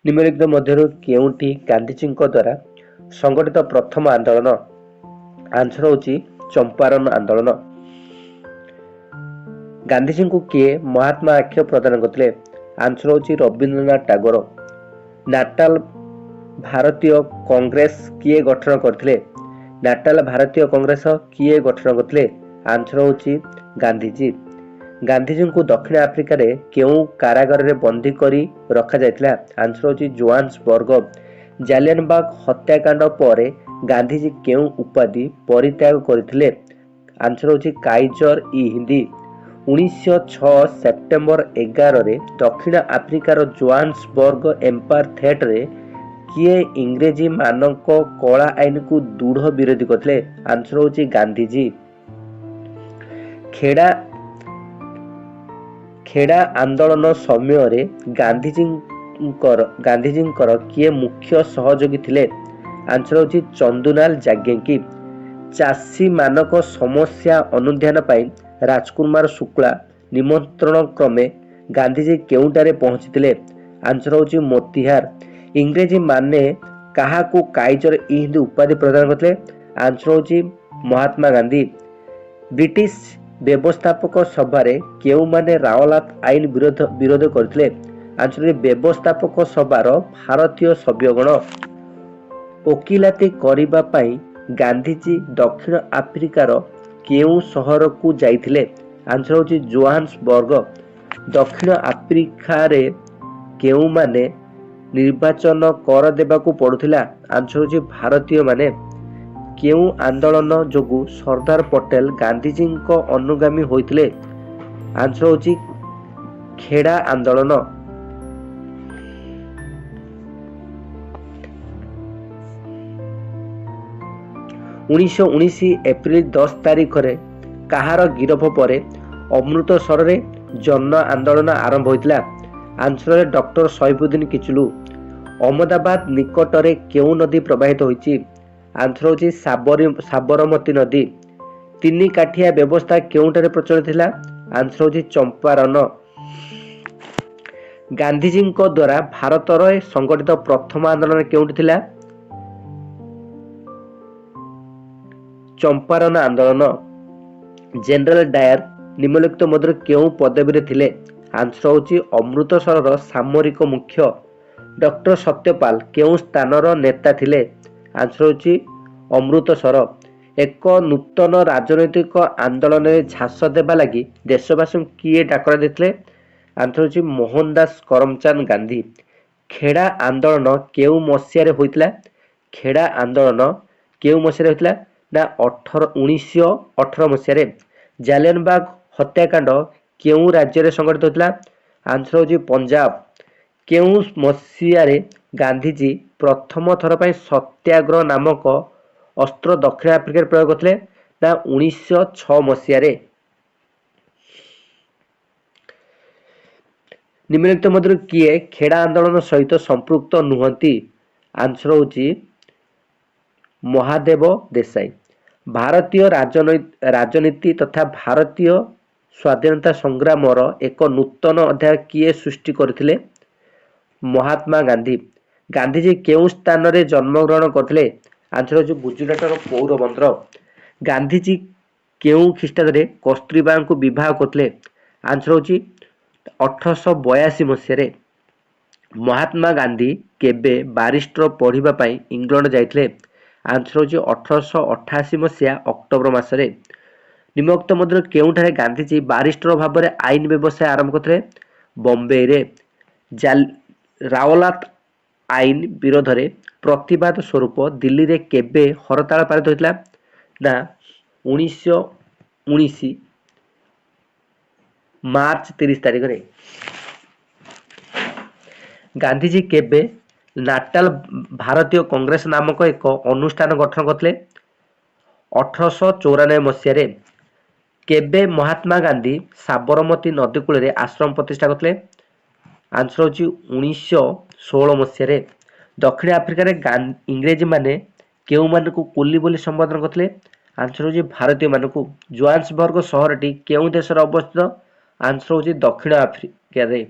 ନିମ୍ନଲିଖିତ ମଧ୍ୟରୁ କେଉଁଟି ଗାନ୍ଧିଜୀଙ୍କ ଦ୍ୱାରା ସଂଗଠିତ ପ୍ରଥମ ଆନ୍ଦୋଳନ? ଆନ୍ସର ହେଉଛି ଚମ୍ପାରନ ଆନ୍ଦୋଳନ। ଗାନ୍ଧିଜୀଙ୍କୁ କିଏ ମହାତ୍ମା ଆଖ୍ୟା ପ୍ରଦାନ କରିଥିଲେ? ଆନ୍ସର ହେଉଛି ରବୀନ୍ଦ୍ରନାଥ ଟାଗୋର। ନାଟାଲ ଭାରତୀୟ କଂଗ୍ରେସ କିଏ ଗଠନ କରିଥିଲେ? ନାଟାଲ ଭାରତୀୟ କଂଗ୍ରେସ କିଏ ଗଠନ କରିଥିଲେ? ଆନ୍ସର ହେଉଛି ଗାନ୍ଧିଜୀ। ଗାନ୍ଧିଜୀଙ୍କୁ ଦକ୍ଷିଣ ଆଫ୍ରିକାରେ କେଉଁ କାରାଗାରରେ ବନ୍ଦୀ କରି ରଖାଯାଇଥିଲା? ଆନ୍ସର ହେଉଛି ଜୋହାନ୍ସବର୍ଗ। ଜାଲିଆନବାଗ ହତ୍ୟାକାଣ୍ଡ ପରେ ଗାନ୍ଧିଜୀ କେଉଁ ଉପାଧି ପରିତ୍ୟାଗ କରିଥିଲେ? ଆନ୍ସର ହେଉଛି କାଇଜର ଇ ହିନ୍ଦୀ। 1906 ସେପ୍ଟେମ୍ବର 11ରେ ଦକ୍ଷିଣ ଆଫ୍ରିକାର ଜୋହାନ୍ସବର୍ଗ ଏମ୍ପାୟାର ଥିଏଟରରେ କିଏ ଇଂରେଜୀମାନଙ୍କ କଳା ଆଇନକୁ ଦୃଢ଼ ବିରୋଧୀ କରିଥିଲେ? ଆନ୍ସର ହେଉଛି ଗାନ୍ଧିଜୀ। ଖେଡ଼ା ଆନ୍ଦୋଳନ ସମୟରେ ଗାନ୍ଧିଜୀଙ୍କର କିଏ ମୁଖ୍ୟ ସହଯୋଗୀ ଥିଲେ? ଆନ୍ସର ହେଉଛି ଚନ୍ଦୁଲାଲ ଯାଜ୍ଞିକ। ଚାଷୀମାନଙ୍କ ସମସ୍ୟା ଅନୁଧ୍ୟାନ ପାଇଁ ରାଜକୁମାର ଶୁକ୍ଳା ନିମନ୍ତ୍ରଣ କ୍ରମେ ଗାନ୍ଧିଜୀ କେଉଁଠାରେ ପହଞ୍ଚିଥିଲେ? ଆନ୍ସର ହେଉଛି ମୋତିହାର। ଇଂରେଜୀମାନେ କାହାକୁ କାଇଜର ଇ ହିନ୍ଦୀ ଉପାଧି ପ୍ରଦାନ କରିଥିଲେ? ଆନ୍ସର ହେଉଛି ମହାତ୍ମା ଗାନ୍ଧୀ। ବ୍ରିଟିଶ ବ୍ୟବସ୍ଥାପକ ସଭାରେ କେଉଁମାନେ ରାଓଲାତ ଆଇନ ବିରୋଧ କରିଥିଲେ? ଆନ୍ସର ହେଉଛି ବ୍ୟବସ୍ଥାପକ ସଭାର ଭାରତୀୟ ସଭ୍ୟଗଣ। ଓକିଲାତି କରିବା ପାଇଁ ଗାନ୍ଧିଜୀ ଦକ୍ଷିଣ ଆଫ୍ରିକାର କେଉଁ ସହରକୁ ଯାଇଥିଲେ? ଆନ୍ସର ହେଉଛି ଜୋହାନ୍ସବର୍ଗ। ଦକ୍ଷିଣ ଆଫ୍ରିକାରେ କେଉଁମାନେ ନିର୍ବାଚନ କର ଦେବାକୁ ପଡୁଥିଲା? ଆନ୍ସର ହେଉଛି ଭାରତୀୟମାନେ। କେଉଁ ଆନ୍ଦୋଳନ ଯୋଗୁଁ ସର୍ଦ୍ଦାର ପଟେଲ ଗାନ୍ଧିଜୀଙ୍କ ଅନୁଗାମୀ ହୋଇଥିଲେ? ଆନ୍ସର ହେଉଛି ଖେଡ଼ା ଆନ୍ଦୋଳନ। 1919 ଏପ୍ରିଲ 10 ତାରିଖରେ କାହାର ଗିରଫ ପରେ ଅମୃତସରରେ ଜନ ଆନ୍ଦୋଳନ ଆରମ୍ଭ ହୋଇଥିଲା? ଆନ୍ସରରେ ଡକ୍ଟର ସୈଫୁଦ୍ଦିନ କିଚଲୁ। ଅହମ୍ମଦାବାଦ ନିକଟରେ କେଉଁ ନଦୀ ପ୍ରବାହିତ ହୋଇଛି? ଆନ୍ସର ହେଉଛି ସାବରମତୀ ନଦୀ। ତିନି କାଠିଆ ବ୍ୟବସ୍ଥା କେଉଁଠାରେ ପ୍ରଚଳିତ ଥିଲା? ଆନ୍ସର ହେଉଛି ଚମ୍ପାରନ। ଗାନ୍ଧିଜୀଙ୍କ ଦ୍ୱାରା ଭାରତରେ ସଂଗଠିତ ପ୍ରଥମ ଆନ୍ଦୋଳନ କେଉଁଠି ଥିଲା? ଚମ୍ପାରନ ଆନ୍ଦୋଳନ। ଜେନେରାଲ ଡାୟର ନିମ୍ନଲିଖିତ ମଧ୍ୟରୁ କେଉଁ ପଦବୀରେ ଥିଲେ? ଆନ୍ସର ହେଉଛି ଅମୃତସରର ସାମରିକ ମୁଖ୍ୟ। ଡକ୍ଟର ସତ୍ୟପାଲ କେଉଁ ସ୍ଥାନର ନେତା ଥିଲେ? ଆନ୍ସର ହେଉଛି ଅମୃତସର। ଏକ ନୂତନ ରାଜନୈତିକ ଆନ୍ଦୋଳନରେ ଝାସ ଦେବା ଲାଗି ଦେଶବାସୀଙ୍କୁ କିଏ ଡାକରା ଦେଇଥିଲେ? ଆନ୍ସର ହେଉଛି ମୋହନଦାସ କରମଚାନ୍ଦ ଗାନ୍ଧୀ। ଖେଡ଼ା ଆନ୍ଦୋଳନ କେଉଁ ମସିହାରେ ହୋଇଥିଲା? ଖେଡ଼ା ଆନ୍ଦୋଳନ କେଉଁ ମସିହାରେ ହୋଇଥିଲା ନା 1918 ମସିହାରେ। ଜାଲିଆନବାଗ ହତ୍ୟାକାଣ୍ଡ କେଉଁ ରାଜ୍ୟରେ ସଂଗଠିତ ହୋଇଥିଲା? ଆନ୍ସର ହେଉଛି ପଞ୍ଜାବ। କେଉଁ ମସିହାରେ ଗାନ୍ଧିଜୀ ପ୍ରଥମ ଥର ପାଇଁ ସତ୍ୟାଗ୍ରହ ନାମକ ଅସ୍ତ୍ର ଦକ୍ଷିଣ ଆଫ୍ରିକାରେ ପ୍ରୟୋଗ କରିଥିଲେ? ନା 1906 ମସିହାରେ। ନିମ୍ନଲିଖିତ ମଧ୍ୟରୁ କିଏ ଖେଡ଼ା ଆନ୍ଦୋଳନ ସହିତ ସମ୍ପୃକ୍ତ ନୁହନ୍ତି? ଆନ୍ସର ହେଉଛି ମହାଦେବ ଦେଶାଇ। ଭାରତୀୟ ରାଜନୀତି ତଥା ଭାରତୀୟ ସ୍ୱାଧୀନତା ସଂଗ୍ରାମର ଏକ ନୂତନ ଅଧ୍ୟାୟ କିଏ ସୃଷ୍ଟି କରିଥିଲେ? ମହାତ୍ମା ଗାନ୍ଧୀ। ଗାନ୍ଧିଜୀ କେଉଁ ସ୍ଥାନରେ ଜନ୍ମଗ୍ରହଣ କରିଥିଲେ? ଆନ୍ସର ହେଉଛି ଗୁଜୁରାଟର ପୋରବନ୍ଦର। ଗାନ୍ଧିଜୀ କେଉଁ ଖ୍ରୀଷ୍ଟାବ୍ଦରେ କସ୍ତୁରବାଙ୍କୁ ବିବାହ କରିଥିଲେ? ଆନ୍ସର ହେଉଛି 1882 ମସିହାରେ। ମହାତ୍ମା ଗାନ୍ଧୀ କେବେ ବାରିଷ୍ଟର ପଢ଼ିବା ପାଇଁ ଇଂଲଣ୍ଡ ଯାଇଥିଲେ? ଆନ୍ସର ହେଉଛି 1888 ମସିହା ଅକ୍ଟୋବର ମାସରେ। ନିମ୍ନୋକ୍ତ ମଧ୍ୟରୁ କେଉଁଠାରେ ଗାନ୍ଧିଜୀ ବାରିଷ୍ଟର ଭାବରେ ଆଇନ ବ୍ୟବସାୟ ଆରମ୍ଭ କରିଥିଲେ? ବମ୍ବେରେ। ରାଓଲାତ ଆଇନ ବିରୋଧରେ ପ୍ରତିବାଦ ସ୍ୱରୂପ ଦିଲ୍ଲୀରେ କେବେ ହରତାଳ ପାଳିତ ହୋଇଥିଲା? ନା 1919 ମାର୍ଚ୍ଚ 30 ତାରିଖରେ। ଗାନ୍ଧିଜୀ କେବେ ନାଟାଲ ଭାରତୀୟ କଂଗ୍ରେସ ନାମକ ଏକ ଅନୁଷ୍ଠାନ ଗଠନ କରିଥିଲେ? 1894 ମସିହାରେ। କେବେ ମହାତ୍ମା ଗାନ୍ଧୀ ସାବରମତୀ ନଦୀ କୂଳରେ ଆଶ୍ରମ ପ୍ରତିଷ୍ଠା କରିଥିଲେ? ଆନ୍ସର ହେଉଛି 1916 ମସିହାରେ। ଦକ୍ଷିଣ ଆଫ୍ରିକାରେ ଇଂରେଜୀମାନେ କେଉଁମାନଙ୍କୁ କୁଲି ବୋଲି ସମ୍ବୋଧନ କରିଥିଲେ? ଆନ୍ସର ହେଉଛି ଭାରତୀୟମାନଙ୍କୁ। ଜୋହାନ୍ସବର୍ଗ ସହରଟି କେଉଁ ଦେଶରେ ଅବସ୍ଥିତ? ଆନ୍ସର ହେଉଛି ଦକ୍ଷିଣ ଆଫ୍ରିକାରେ।